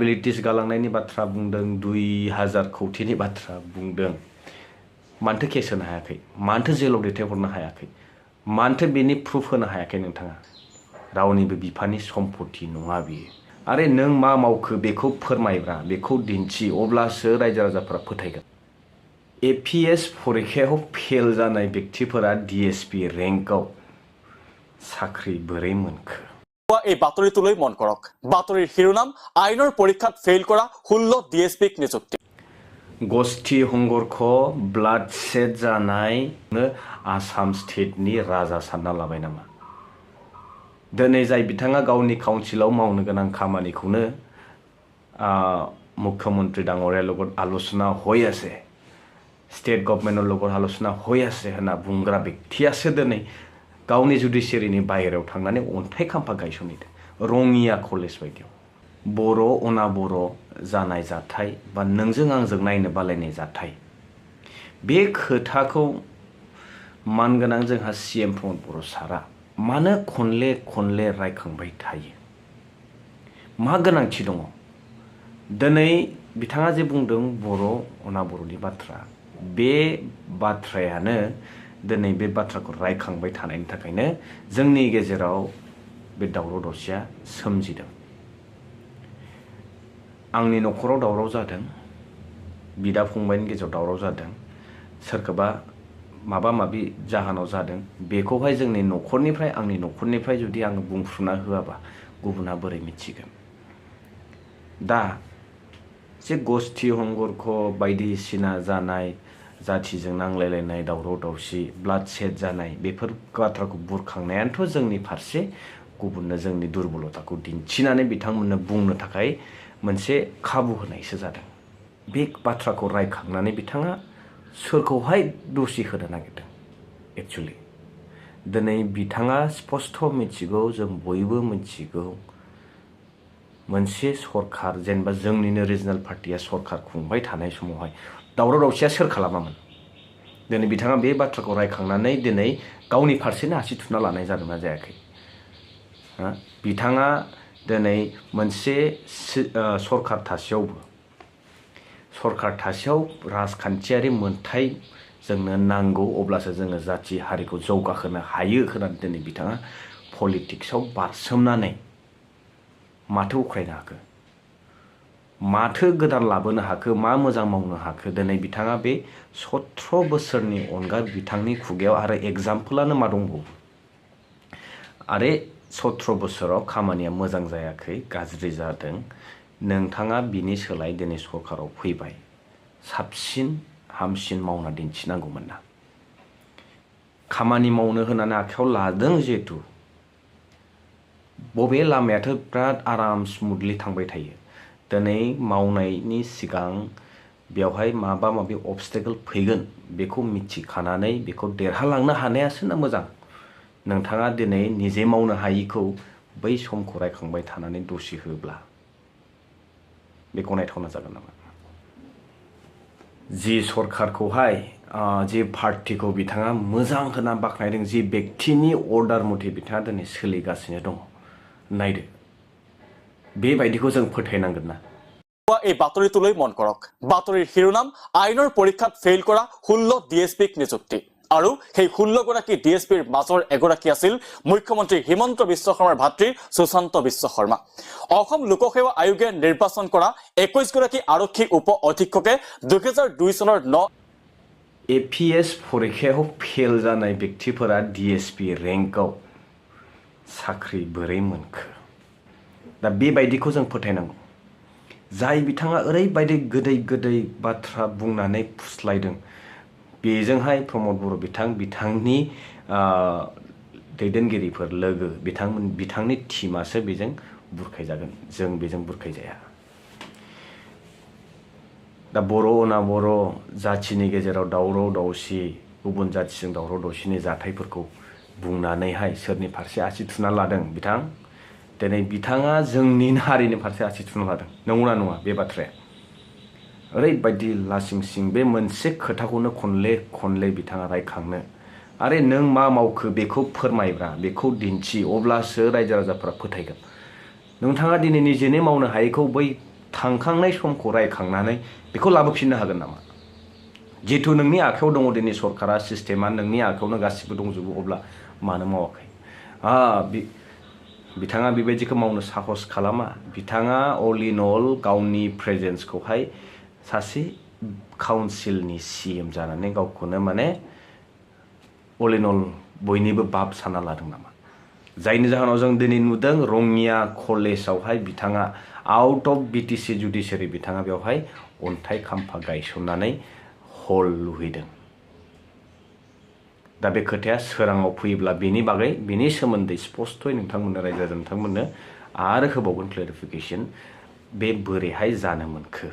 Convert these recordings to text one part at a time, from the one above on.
लायबिलिटिस गालांनायनि बाथ्रा बुंदों 2000 कौटिनि बाथ्रा बुंदों मानथो केस होनो हायाखै मानथो जेलाव दैथायहरनो हायाखै मानथो बेनि प्रुफ होनो हायाखै नोंथाङा रावनिबो बिफानि सम्पत्ति नङा बियो आरे नों मा मावखो बेखौ फोरमायब्रा बेखौ दिन्थि अब्लासो रायजो राजाफोरा फोथायगोन एपीएस परीक्षायाव फेल जानाय व्यक्तिफोरा डीएसपी रेंकआव साख्रि बोरै मोनखो এই বাতৰিটোলৈ মন কৰক বাতৰিৰ শিৰোনাম আইনৰ পৰীক্ষাত ফেইল কৰা 16 ডিএসপিক নিযুক্তি गोष्ठी हंगरख ब्लाडसेड जानाय आसाम स्टेटनि राजा सानना लाबाय नामा दिनै जाय बिथाङा गावनि काउन्सिलाव मावनो गोनां खामानिखौनो मुख्यमंत्री डांगरिया লগত आलोचना হৈ আছে स्टेट गभर्नमेन्टৰ লগত आलोचना হৈ আছে होनना बुंग्रा व्यक्तियासो दिनै गावनि जुडिशियारिनि बाहेरायाव थांनानै अन्थाइ खाम्फा गायसनहैदों रङिया कलेज बायदियाव बर' अना बर' जानाय जाथाय बा नोंजों आंजों नायनो बालायनाय जाथाय बे खोथाखौ मानगोनां जोंहा सीएम प्रमद बर' सारा मानो खनले खनले रायखांबाय थायो मा गोनांथि दङ दिनै बिथाङा जे बुंदों बर' अना बर'नि बाथ्रा बे बाथ्रायानो दिनै बे बाथ्राखौ रायखांबाय थानायनि थाखायनो जोंनि गेजेराव बे दावराव दावसिया सोमजिदों आंनि नखराव दावराव जादों बिदा फंबायनि गेजेराव दावराव जादों सोरखौबा माबा माबि जाहोनाव जादों बेखौहाय जोंनि नखरनिफ्राय आंनि नखरनिफ्राय जुदि आं बुंफ्रुना होआबा गुबुना बोरै मिथिगोन दा जे गोष्ठी हंगरख बायदिसिना जानाय जाथिजों नांलायलायनाय दावराव दावसि ब्लाडसेड जानाय बेफोर बाथ्राखौ बुरखांनायानोथ' जोंनि फारसे गुबुननो जोंनि दुर्बलताखौ दिन्थिनानै बिथांमोननो बुंनो थाखाय मोनसे खाबु होनायसो जादों बे बाथ्राखौ रायखांनानै बिथाङा सोरखौहाय दोषी होनो नागिरदों एक्चुअली दिनै बिथाङा स्पष्ट मिथिगौ जों बयबो मिथिगौ मोनसे सरकार जेनेबा जोंनिनो रिजनेल पार्टिया सरकार खुंबाय थानाय समावहाय दावराव दावसिया सोर खालामामोन दिनै बिथाङा बे बाथ्राखौ रायखांनानै दिनै गावनि फारसेनो आसि थुना लानाय जादोंना जायाखै बिथाङा दिनै मोनसे सरकार थासेयाव राजखान्थियारि मोनथाय जोंनो नांगौ अब्लासो जोङो जाथि हारिखौ जौगाहोनो हायो होननानै दिनै बिथाङा पलिटिक्सआव बारसोमनानै माथो उख्रायनो हाखो माथो गोदान लाबोनो हाखो मा मोजां मावनो हाखो दिनै बिथाङा बे 17 बोसोरनि अनगा बिथांनि खुगायाव आरो एग्जाम्पलानो मा दंबावो आरे 17 बोसोराव खामानिया मोजां जायाखै गाज्रि जादों नोंथाङा बिनि सोलाय दिनै सरकाराव फैबाय साबसिन हामसिन मावना दिन्थिनांगौमोन ना खामानि मावनो होनानै आखायाव लादों जिहेतु बबे लामायाथ' बिराद आराम स्मुथलि थांबाय थायो दिनै मावनायनि सिगां बेवहाय माबा माबि अबस्टेकल फैगोन बेखौ मिथिखानानै बेखौ देरहालांनो हानायासो ना मोजां नोंथाङा दिनै निजे मावनो हायिखौ बै समखौ रायखांबाय थानानै दोषी होब्ला बे गनायथावना जागोन नामा जि सरकारखौहाय जि पार्टिखौ बिथाङा मोजां होना बाख्नायदों जि व्यक्तिनि अर्डार मथे बिथाङा दिनै सोलिगासिनो दङ नायदो बेबायदिखौ जों फोथायनांगोन ना এই বাতৰিটোলৈ মন কৰক বাতৰিৰ শিৰোনাম আইনৰ পৰীক্ষাত ফেইল কৰা 16 ডিএসপিক নিযুক্তি আৰু সেই 16 গৰাকী ডিএসপিৰ মাজৰ এগৰাকী আছিল মুখ্যমন্ত্ৰী হিমন্ত বিশ্ব শৰ্মাৰ ভাতৃ সুশান্ত বিশ্ব শৰ্মা অসম লোকসেৱা আয়োগে নিৰ্বাচন কৰা 21 গৰাকী আৰক্ষী উপ অধীক্ষকে 2002 চনৰ 9 एपीएस परीक्षायाव फेल जानाय व्यक्तिफोरा डीएसपी रेंकआव साख्रि बोरै मोनखो दा बेबायदिखौ जों फोथायनांगौ जाय बिथाङा ओरैबायदि गोदै गोदै बाथ्रा बुंनानै फुस्लायदों बेजोंहाय प्रमद बर' बिथांनि दैदेनगिरिफोर लोगो बिथांनि टीमासो बेजों बुरखायजागोन जों बेजों बुरखायजाया दा बर' अना बर' जाथिनि गेजेराव दावराव दावसि गुबुन जाथिजों दावराव दावसिनि जाथायफोरखौ बुंनानैहाय सोरनि फारसे आसि थुना लादों बिथां दिनै बिथाङा जोंनि हारिनि फारसे आसि थुना लादों नंगौना नङा बे बाथ्राया ओरैबायदि लासिं सिं बे मोनसे खोथाखौनो खनले खनले बिथाङा रायखांनो आरे नों मा मावखो बेखौ फोरमायब्रा बेखौ दिन्थि अब्लासो रायजो राजाफोरा फोथायगोन नोंथाङा दिनै निजेनो मावनो हायैखौ बै थांखांनाय समखौ रायखांनानै बेखौ लाबोफिननो हागोन नामा? जिहेतु नोंनि आखायाव दङ दिनै सरकारा सिस्टेमा नोंनि आखायावनो गासिबो दंजोबो अब्ला मानो मावाखै? बिथाङा बेबायदिखौ मावनो साहस खालामा। बिथाङा अल इन अल गावनि प्रेजेन्सखौहाय सासे काउन्सिलनि CM जानानै गावखौनो माने अल इन अल बयनिबो बाप सानना लादों नामा? जायनि जाहोनाव जों दिनै नुदों रङिया कलेजावहाय बिथाङा आउट अफ BTC जुडिसियारि बिथाङा बेवहाय अन्थाइ खाम्फा गायसननानै हल लुहैदों। दा बे खोथाया सोराङाव फैयोब्ला बेनि बागै बेनि सोमोन्दै स्पष्टयै नोंथांमोननो रायजो राजा नोंथांमोननो आरो होबावगोन क्लेरिफिकेसन बे बोरैहाय जानो मोनखो?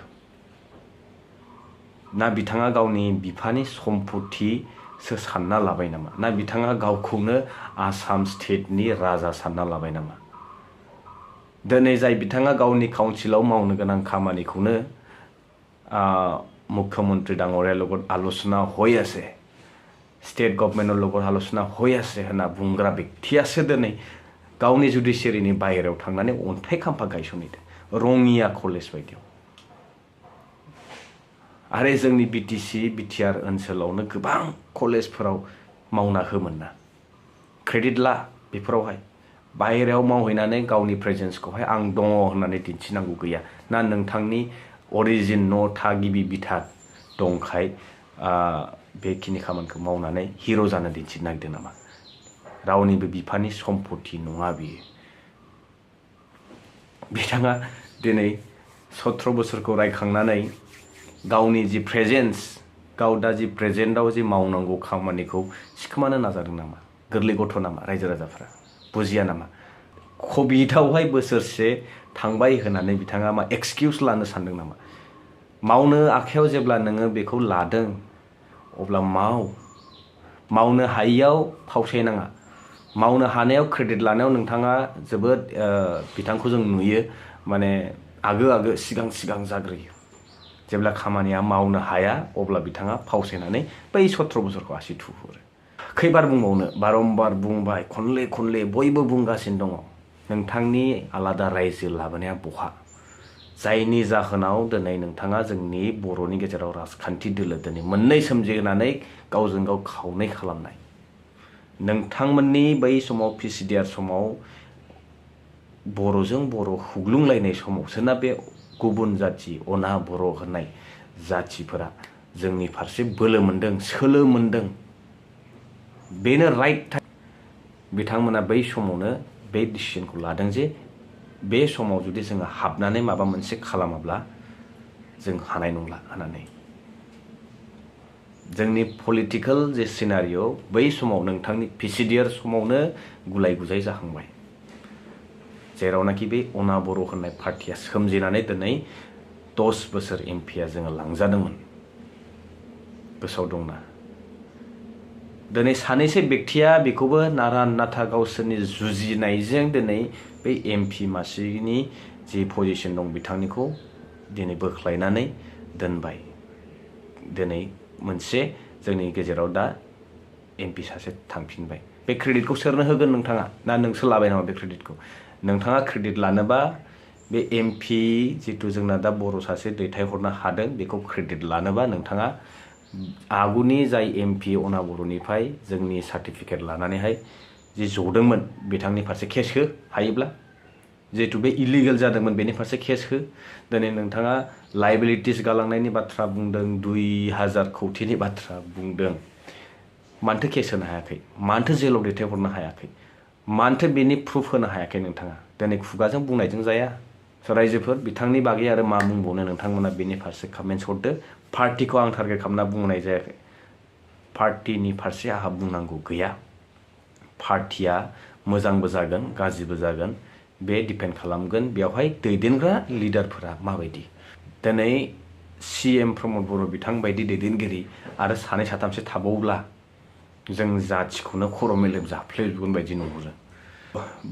ना बिथाङा गावनि बिफानि सम्पतिसो सानना लाबाय नामा? ना बिथाङा गावखौनो आसाम स्टेटनि राजा सानना लाबाय नामा? दिनै जाय बिथाङा गावनि काउन्सिलाव मावनो गोनां खामानिखौनो मुख्यमंत्री डाঙरियार লগত आलोचना হৈ আছে, स्टेट गभर्नमेन्टৰ লগত आलोचना হৈ আছে होनना बुंग्रा व्यक्तियासो दिनै गावनि जुडिसियारिनि बाहेरायाव थांनानै अन्थाइ खाम्फा गायसनहैदों रङिया कलेज बायदियाव। आरो जोंनि BTR ओनसोलावनो गोबां कलेजफोराव मावना होमोनना। क्रेडिट ला बेफोरावहाय बाहेरायाव मावहैनानै गावनि प्रेजेन्सखौहाय आं दङ होननानै दिन्थिनांगौ गैया। ना नोंथांनि अरिजिन न' थागिबि बिथा दंखाय बेखिनि खामानिखौ मावनानै हिर' जानो दिन्थिनो नागिरदों नामा? रावनिबो बिफानि सम्पति नङा बियो। बिथाङा दिनै 17 बोसोरखौ रायखांनानै गावनि जि प्रेजेन्स गाव दा जि प्रेजेन्टआव जि मावनांगौ खामानिखौ सिखोमानो नाजादों नामा? गोरलै गथ' नामा रायजो राजाफ्रा? बुजिया नामा? कभिडआवहाय बोसोरसे थांबाय होननानै बिथाङा मा एक्सकिउज लानो सानदों नामा? मावनो आखायाव जेब्ला नोङो बेखौ लादों अब्ला मावनो हायियाव फावसायनाङा। मावनो हानायाव क्रेडिट लानायाव नोंथाङा जोबोद बिथांखौ जों नुयो माने आगो सिगां जाग्रोयो। जेब्ला खामानिया मावनो हाया अब्ला बिथाङा फावसायनानै बै 17 बोसोरखौ आसि थुहरो। खैबार बुंबावनो? बारम्बार बुंबाय, खनले बयबो बुंगासिनो दङ। नोंथांनि आलादा रायजो लाबोनाया बहा? जायनि जाहोनाव दिनै नोंथाङा जोंनि बर'नि गेजेराव राजखान्थि दोलो दिनै मोननै सोमजिहोनानै गावजों गाव खावनै खालामनाय। नोंथांमोननि बै समाव PCDR समाव बर'जों बर' हुग्लुंलायनाय समावसोना बे गुबुन जाथि अना बर' होननाय जाथिफोरा जोंनि फारसे बोलो मोनदों, सोलो मोनदों। बेनो राइट टाइम। बिथांमोना बै समावनो बे डिसिजनखौ लादों जे बे समाव जुदि जोङो हाबनानै माबा मोनसे खालामाब्ला जों हानाय नंला होननानै। जोंनि पलिटिकेल जे सिनारिय' बै समाव नोंथांनि PCDR समावनो गुलाय गुजाय जाहांबाय। जेरावनाखि बे अना बर' होननाय पार्टिया सोमजिनानै दिनै 10 बोसोर MPया जोङो लांजादोंमोन। गोसोआव दंना? दिनै सानैसो व्यक्तिया बेखौबो नाथा गावसोरनि जुजिनायजों दिनै बै MP मासिनि जि पजिसन दं बिथांनिखौ दिनै बोख्लायनानै दोनबाय। दिनै मोनसे जोंनि गेजेराव दा MP सासे थांफिनबाय। बे क्रेडिटखौ सोरनो होगोन नोंथाङा? ना नोंसो लाबाय नामा बे क्रेडिटखौ? नोंथाङा क्रेडिट लानोबा बे MP जितु जोंना दा बर' सासे दैथायहरनो हादों बेखौ क्रेडिट लानोबा नोंथाङा आगुनि जाय MP अना बर'निफ्राय जोंनि सार्टिफिकेट लानानैहाय जि जदोंमोन बिथांनि फारसे केस हो हायोब्ला। जिहेतु बे इलिगेल जादोंमोन बेनि फारसे केस हो। दिनै नोंथाङा लाइबिलिटिस गालांनायनि बाथ्रा बुंदों, 2000 कौटिनि बाथ्रा बुंदों। मानोथो केस होनो हायाखै? मानोथो जेलाव दैथायहरनो हायाखै? मानोथो बेनि प्रुफ होनो हायाखै नोंथाङा? दिनै खुगाजों बुंनायजों जाया। रायजोफोर बिथांनि बागै आरो मा बुंबावनो नोंथांमोना बेनि फारसे कमेन्ट्स हरदो। पार्टिखौ आं टारगेट खालामना बुंनाय जायाखै। पार्टिनि फारसे आंहा बुंनांगौ गैया। पार्टिया मोजांबो जागोन गाज्रिबो जागोन बे डिपेन्ड खालामगोन बेवहाय दैदेनग्रा लिडारफोरा माबायदि। दिनै CM प्रमद बर' बिथां बायदि दैदेनगिरि आरो सानै साथामसो थाबावब्ला जों जाथिखौनो खर' मेलेम जाफ्लेजोबगोन बायदि नुहुरो।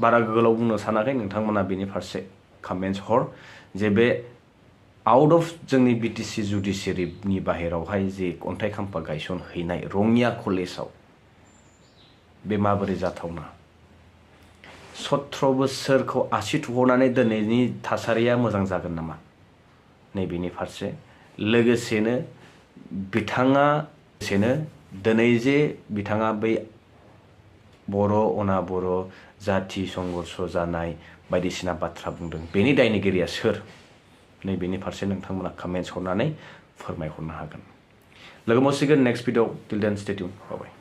बारा गोलाव बुंनो सानाखै, नोंथांमोना बेनि फारसे कमेन्ट्स हर जे बे आउट अफ जोंनि BTC जुडिसियारिनि बाहेरावहाय जे अन्थाइ खाम्फा गायसनहैनाय रङिया कलेजाव बे माबोरै जाथावना? 17 बोसोरखौ आसि थुहरनानै दिनैनि थासारिया मोजां जागोन नामा? नैबेनि फारसे लोगोसेनो बिथाङा दिनै जे बिथाङा बै बर' अनाबर' जाथि संघर्ष जानाय बायदिसिना बाथ्रा बुंदों बेनि दायनिगिरिया सोर नैबेनि फारसे नोंथांमोना कमेन्ट्स हरनानै फोरमायहरनो हागोन लोगो मोनसिगोन नेक्स्ट भिडिअ टिल देन स्टे टिउन बाय